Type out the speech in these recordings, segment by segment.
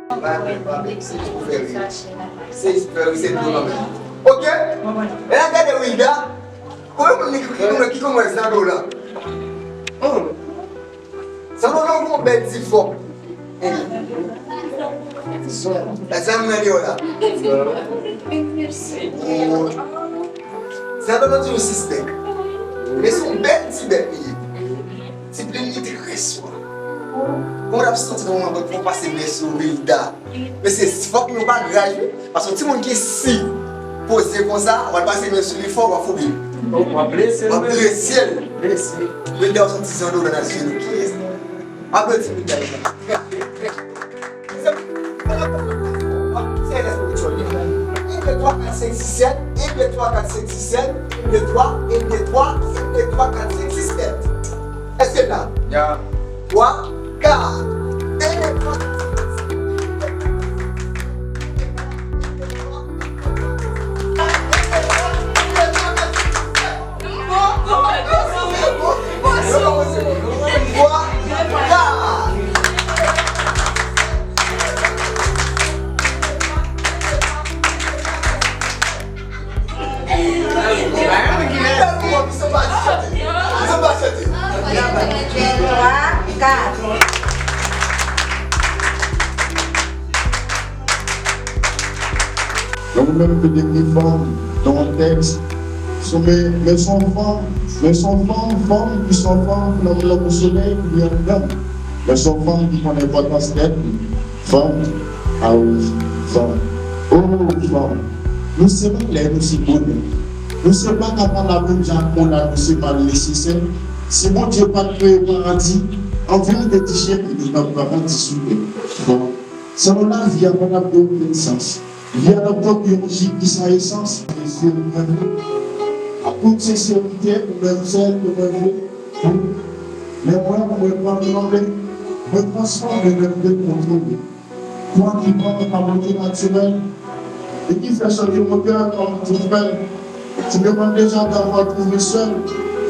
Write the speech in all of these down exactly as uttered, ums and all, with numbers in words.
Pa pè, pa pè, se jis pou fè ri. Se jis pou fè ri, se dlo kanmenm. Ok? E la gade Wilda. Konbyen moun ki, ki konn wè, ki konn wè Zando la? Hmm. Zando la gon bèl ti fòm. Èske m nan deyò la? Zando la toujou sispèk. Men se yon bèl ti bèt li ye. Ti plim li trè swa. Kòman w ap santi nan moman pou w pase men sou Wilda? Mesye, fòk nou pa graj wi. Paske yon timoun ki si poze konsa, w al pase men sou li fò, w ap foubi l. W ap blese l. W ap blese l. Blese. Wilda, w santi Zando nan zye nou. Kiyès? Aplodi Wilda. Se lè espirityèl li. Yon, de, twa, kat, senk, sis, sèt. Yon, de, twa, kat, senk, sis, sèt. Yon, de, twa, yon, de, twa, yon, de, twa, kat, senk, sis, sèt. Èske l la? Ya. Twa, kat. Yon, de, twa, kat, senk, sis, sèt. Donk, ou menm ki dekri fanm nan yon tèks, se, men, men se yon fanm, men se yon fanm, fanm ki se yon fanm, fanm lanmou solèy ki gen anndan. Men se yon fanm ki konn enpòtans tèt li. Fanm, a wi, fanm. O, fanm. Nou se malè, nou se bonè. Nou se pa ka pa la moun jan kon la, nou se pa nesesè. Si Bondye pa t kreye paradi, an verite, ti chen, nou t ap paradi sou tè. Fanm. Sannon lavi a pa t ap gen okenn sans. Vi a t ap tankou yon ji ki san esans. Mesye, mwen vle. Ak tout senserite, ou menm sèl ke mwen vle. Men mwen, mwen pa tranble. Mwen transfòme, mwen dekontwole. Pwa ki pran pa monte natirèl. E ki fè chante motè kòm tout pèl. Tu me demandes déjà d'avoir trouvé seul.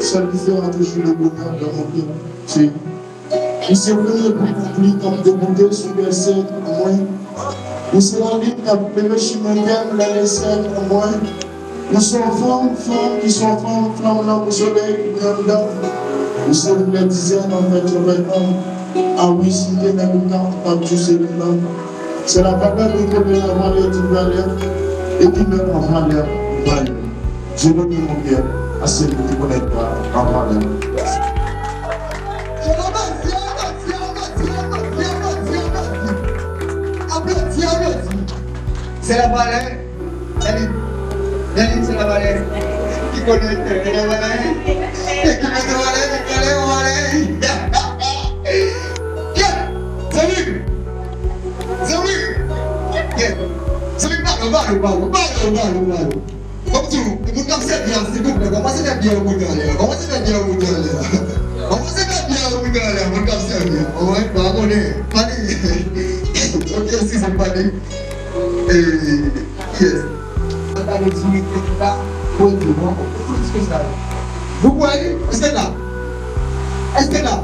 Seul différent toujours le bonheur de mon cœur. Se Misye vle reprann li kòm depote sou bèsè an mwen. Misye lalin k ap klere chimen kè m lè lesèl an mwen. Misye yon fanm, fanm ki se yon fanm, flanm lanmou solèy ki gen anndan. Misye vle dizèn an fèt yon fèt nonm. A wi, si te menm yon kan, m p ap di w se li menm. C'est la valeur de trouver la valeur d'une valeur et qui met en valeur une valeur. Je donne mon cœur à celui qui connaît pas en valeur. Aplodi, aplodi. Se la valè. Dani, Dani, se la valè. Ki konnen, se la valè. Ki konnen valè, ki konnen valè. Yeah. Zanmi. Zanmi. Yeah. Zanmi, pale, pale, pale, pale, pale, pale. Kòm di w, moun k ap sèvi a, silvouplè, kòmanse fè byen yon moun anlè a. Kòmanse fè byen yon moun anlè a. Kòmanse fè byen yon moun anlè a, moun k ap sèvi a. Ou wè, pa konnen. Pa di. Ok, eskize m, pa di. E, yes. Sa ta vle di, wi, te la, bon, di, bon, bon, bon, di sa. Nou kwè li? Èske l la? Èske l la?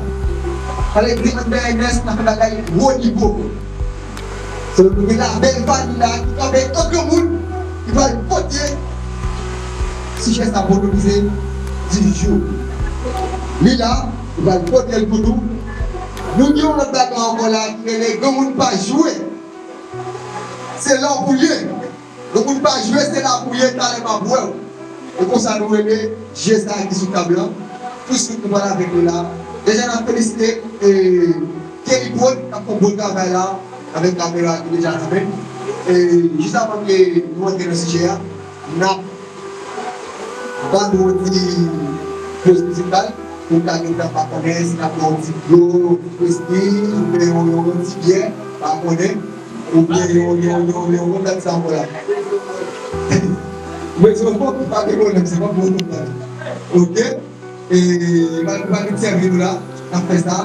Pale di anndan Ernest, n ap fè bagay wo nivo. Se nou gen la bèl fanmi la ki kanpe an granmoun ki pral pote sijè sa pou nou, ki se di jou. Li la, li pral pote l pou nou. Nou gen yon lòt bagay ankò la ki rele granmoun pa jwe. Se la pou l ye. Granmoun pa jwe, se la pou l ye, talè m ap wè w. E konsa nou rele je sa ki sou tab lan. Touswit nou pral avèk nou la. Deja n ap felisite, e, Kelly Prod k ap fè yon bon travay la avèk kamera ki deja fèt. E jis avan ke nou antre nan sijè a, n ap ban nou yon ti poz mizikal pou n ta gentan pa konnen si n ap pran yon ti dlo, yon ti prestij, oubyen yon, yon, yon ti byè, pa konnen, oubyen yon, yon, yon, yon, yon lòt sa ankò la. Mwen se yon pa gen pwoblèm, se pa bon nou pale. Ok? E, pa, pa nou sèvi nou la, n ap fè sa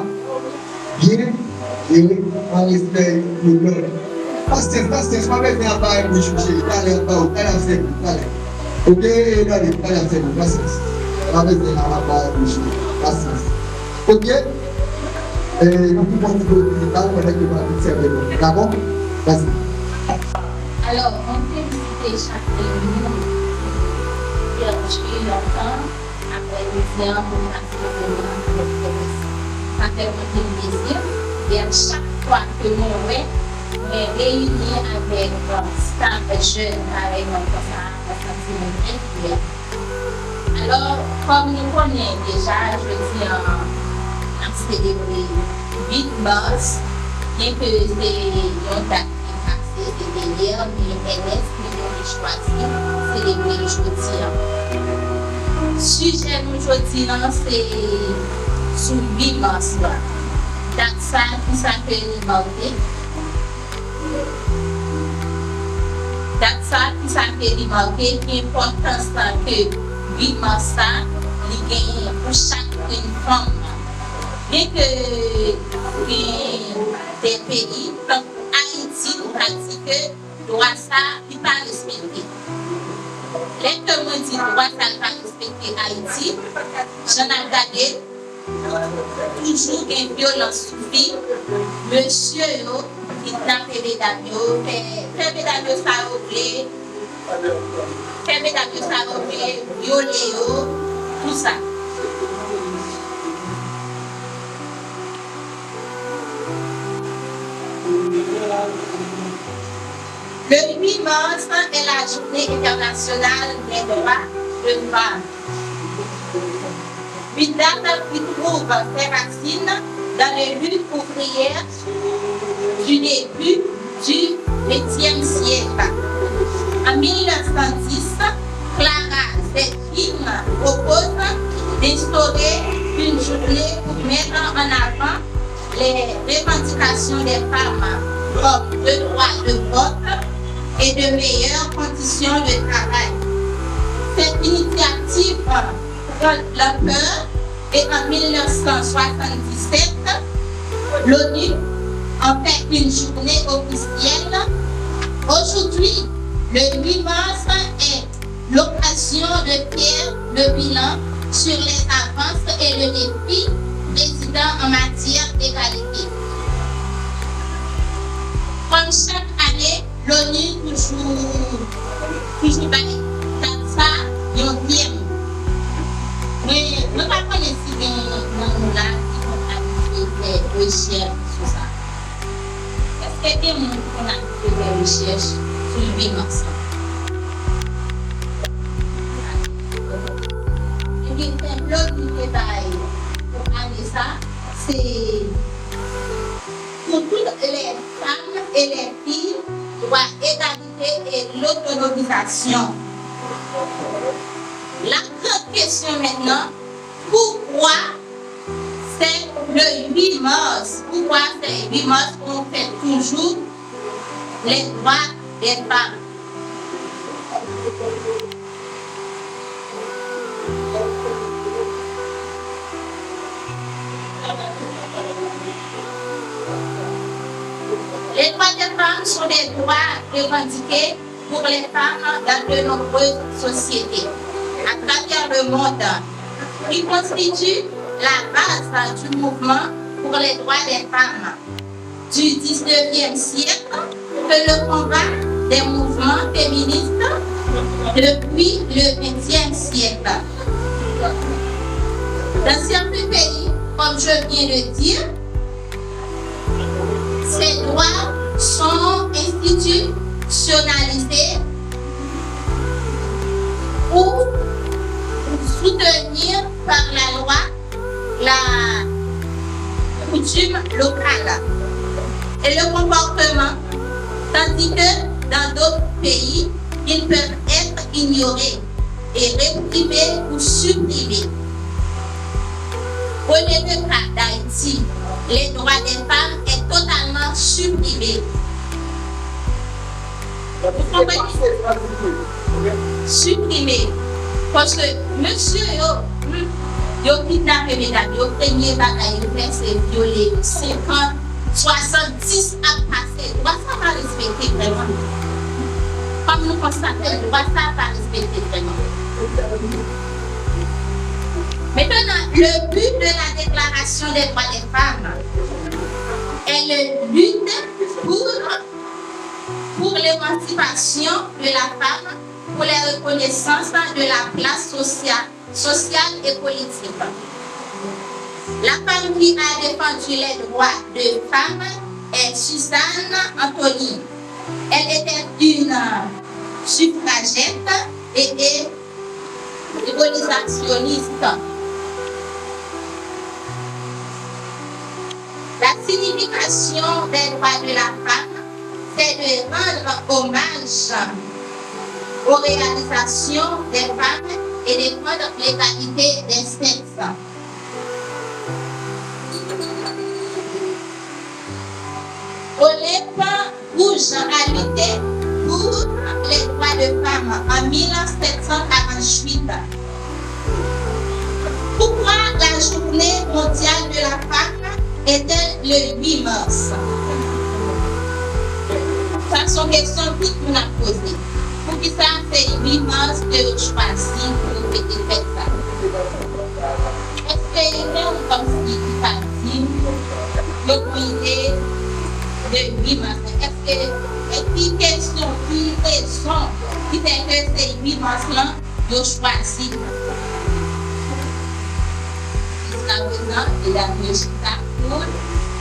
byen, e an respè youn lòt. Pasyans, pasyans, pa bezwen ap bay bouch ou, cheri. Talè ap ba ou, talè ap sèvi, talè. Ok, gade, talè ap sèvi, pasyans. Pa bezwen ap bay bouch ou, pasyans. Ok? E, nou pou pran ti pòz mizikal pandan ke nou ap obsève nou. Dakò? Vas-y. Alò, mwen felisite chak de nou ki pèdi yon tan aprè midi an pou pase pou nou nan pwogrese. Sa fè mwen te plezi, e a chak fwa ke mwen wè, mwen reyini avèk, euh, staff jèn parèy mwen konsa, mwen santi mwen byen fyè. Alò, kòm nou konnen deja, jodi an, n ap selebre uit mas, byenke se yon dat ki pase, se te yè, men N S ki nou te chwazi selebre l jodi an. Sijè nou jodi an, se sou uit mas la. Dat sa, kisa ke li make? Dat sa, kisa ke li make, ki enpòtans ke uit mas sa, li genyen pou chak grenn fanm? Byenke gen de peyi, tankou Ayiti, nou ka di ke dwa sa, li pa respekte. Lè ke mwen di dwa sa, li pa respekte Ayiti, jan n ap gade, toujou gen vyolans sou fi, mesye yo kidnape medam yo, fè, fè medam yo sa yo vle, fè medam yo sa yo vle, vyole yo, tout sa. Le huit mars est la journée internationale des droits de femmes. Une date qui trouve ses racines dans les luttes ouvrières du début du vingtième siècle. En mille neuf cent dix, Clara Zetkin propose d'instaurer une journée pour mettre en avant les revendications des femmes comme le droit de vote et de meilleures conditions de travail. Cette initiative prend l'ampleur et en mille neuf cent soixante-dix-sept, l'ONU en fait une journée officielle. Aujourd'hui, le huit mars est l'occasion de faire le bilan sur les avances et le défi président en matière d'égalité. Comme chaque année, l'ONU toujou, toujou bay dat sa yon tèm. Mwen, mwen pa konnen si gen nan nou la ki konn abitye fè rechèch sou sa. Èske gen moun ki konn abitye fè rechèch sou huit mars lan? Ebyen, tèm l'ONU te bay pou ane sa, se pour toutes les femmes et les filles, droit, égalité et l'autonomisation. La grande question maintenant, pourquoi c'est le huit mars? Pourquoi c'est huit mars qu'on fête toujours les droits des femmes? Les droits des femmes sont des droits revendiqués pour les femmes dans de nombreuses sociétés à travers le monde, qui constituent la base du mouvement pour les droits des femmes du dix-neuvième siècle que le combat des mouvements féministes depuis le vingtième siècle. Dans certains pays, comme je viens de dire, ces droits sont institutionnalisés ou soutenus par la loi, la coutume locale et le comportement, tandis que dans d'autres pays, ils peuvent être ignorés et réprimés ou supprimés. Prenez le cas d'Haïti, les droits des femmes est totalement supprimé. Vous comprenez? Siprime. Paske mesye yo, hmm, yo kidnape medam yo, premye bagay yo fè, se vyole yo. Senkant, swasanndis ap pase. Dwa sa pa respekte vrèman. Kòm nou konstate, dwa sa pa respekte vrèman. Maintenant, le but de la Déclaration des droits des femmes est le lutte pour L'émancipation de la femme pour les reconnaissances de la place sociale, sociale et politique. La femme qui a défendu les droits de femmes est Suzanne Anthony. Elle était une suffragette et, et révolutionniste. La signification des droits de la femme, c'est de rendre hommage aux réalisations des femmes et défendre l'égalité des sexes. Olympe Goujon a lutté pour les droits de femmes en mille sept cent quarante-huit. Pourquoi la journée mondiale de la femme est-elle le huit mars? Sa se yon kesyon tout moun ap poze. Poukisa se uit mas ke yo chwazi pou yo fete fèt sa? Èske gen yon kòmsi ki ka di m yo gon ide de uit mas la? Èske, e ki kesyon, ki rezon ki fè ke se uit mas lan yo chwazi? Jiskaprezan, medam yo chita koul,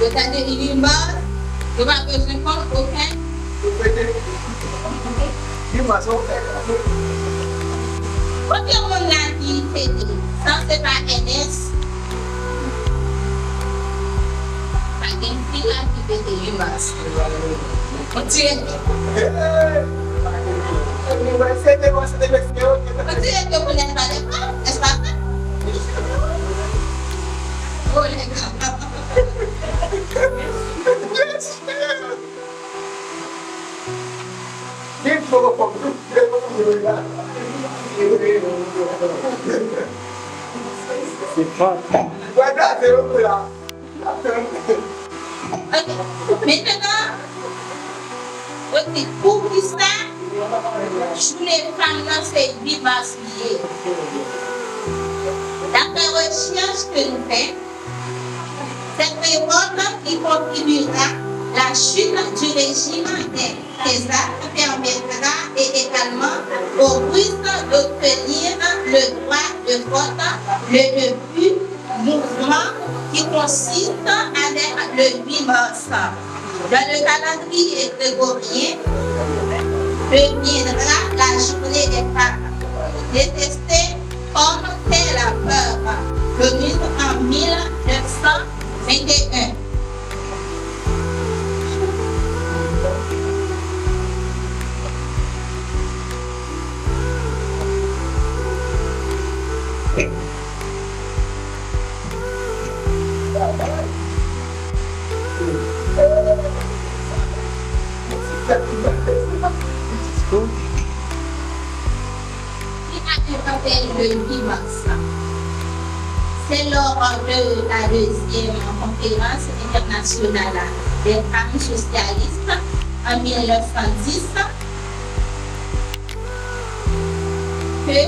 yo tande uit mas, yo pa bezwen konn okenn Di mwa, se ou fè. Kote moun la ki fete? Sa se pa Ernest? Pa gen fi la ki fete uit mas. On dirait, on dirait que vous n'êtes pas des femmes, n'est-ce pas vrai? Oh les gars. Se fòt. Ok. Mentnan, yo di poukisa jounen fanm nan se uit mas li ye. Daprè rechèch ke nou fè, cette révolte qui contribuera la chute du régime des César permettra et également aux Russes d'obtenir le droit de vote, le début mouvement qui consiste avec le huit mars. Dans le calendrier grégorien, deviendra la journée des femmes, détestée comme telle par Commune en mille neuf cent vingt et un. Qui a inventé le huit mars? C'est lors de la deuxième conférence internationale des femmes socialistes en mille neuf cent dix que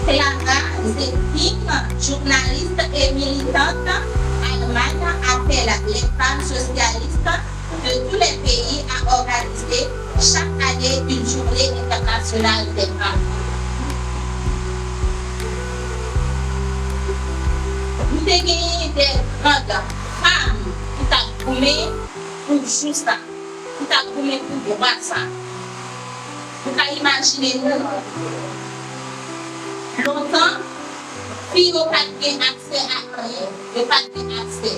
Clara Zetkin, journaliste et militante allemande, appelle les femmes socialistes de tous les pays à organiser chaque année une journée internationale des femmes. Nou te genyen de grand fanm ki t ap goumen pou jou sa, ki t ap goumen pou dwa sa. Nou ka imajine nou, lontan, fi yo pa t gen aksè a anyen, yo pa t gen aksè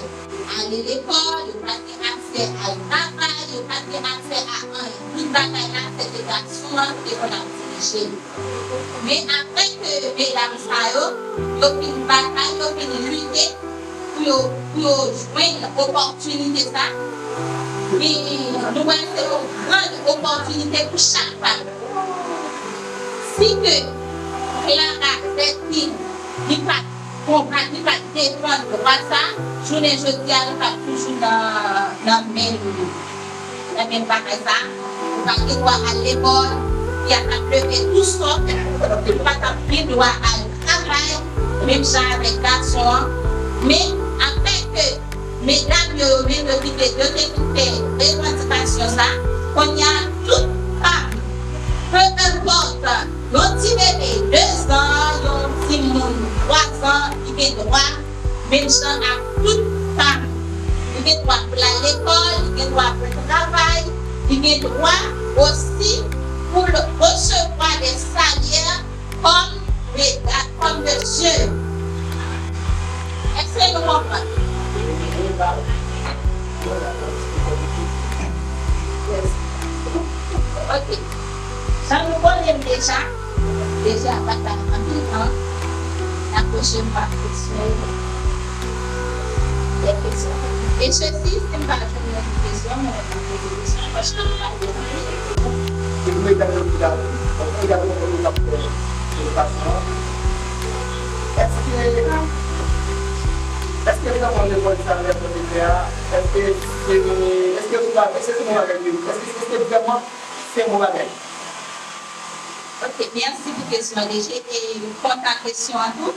ale lekòl, yo pa t gen aksè al travay, yo pa t gen aksè a anyen. Tout bagay la, se te gason an ki te konn ap dirije l. Men apre ke medam sa yo, yo fin batay, yo fin lite pou yo, pou yo jwenn opòtinite sa, e nou wè se yon gran opòtinite pou chak fanm. Si ke Clara Zetkin, li pa t konbat, li pa t defann dwa sa, jounen jodi a, nou t ap toujou nan, nan menm, nan menm bagay sa. Ou pa t gen dwa al lekòl, fi a t ap leve tou sòt, ou pa t ap gen dwa al travay, menm jan avèk gason an. Men, apre ke medam yo, yo menm, yo kite, yo te kite revandikasyon sa, kounye a, tout pa Peu importe, yon ti bebe de zan, yon timoun twa zan, li gen dwa, menm jan ak tout paran. Li gen dwa pou l al lekòl, li gen dwa pou l travay, li gen dwa osi pou l resevwa de salyè kòm medam, kòm mesye. Èske nou konprann? Ok. Jan nou konnen l deja, deja pa ta anpil tan, n ap pwoche nou ak kesyon yo. Lè kesyon. E sesi, si m pa jwenn yon kesyon, mwen poze kesyon, paske m pa gen anpil. Se pou medam yo ki la, bon, pou medam yo, pou nou k ap fè edikasyon an. Èske, èske vreman lekòl sa, lè pwofesè a, èske se, èske se, èske se bon bagay li? Èske, èske se vreman se bon bagay? Ok, mèsi pou kesyon an, D G. E kanta kesyon an tou?